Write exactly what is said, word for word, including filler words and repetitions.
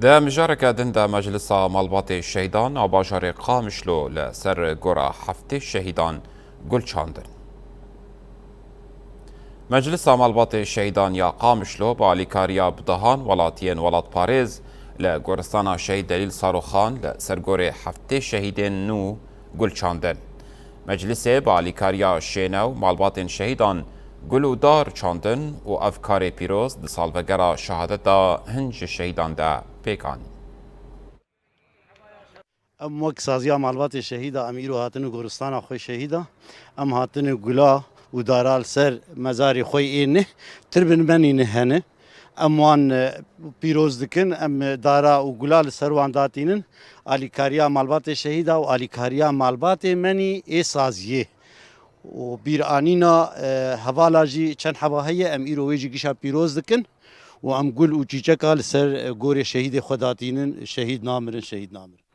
Di mijareke din de Meclisa Malbatê Şehîdan a bajarê Qamişlo li ser gora heftê şehîdan gul çandin. Meclisa Malbatê Şehîdan ya Qamişlo bi alîkariya bi dehan welatiyên welatparêz li goristana Şehîd Delîl Saroxan li ser gorê heftê şehîdên nû gul çandin. Meclisê bi alîkariya şêne û malbatên şehîdan gul û dar çandin û ev karê pîroz di salvegera şehadeta hin ji şehîdan de pêk anî. Em wek saziya malbatê şehîda em îro hatine goristana xwe şehîda. Em hatine gula û dara li ser mezarê xwe ê neh, tir bin menî neh hene. Em wan, e, pîroz dikin, em, e, dara û gula li ser wan datînin. Alîkariya malbatê şehîda û alîkariya malbatê menî ê saziyê. Û bîranîna, e, hevala jî çend heva heye, em îro wê jî gişa pîroz dikin û em gul û çîçeka li ser, e, gorê şehîdê xwe datînin, şehîd namirin, şehîd namirin.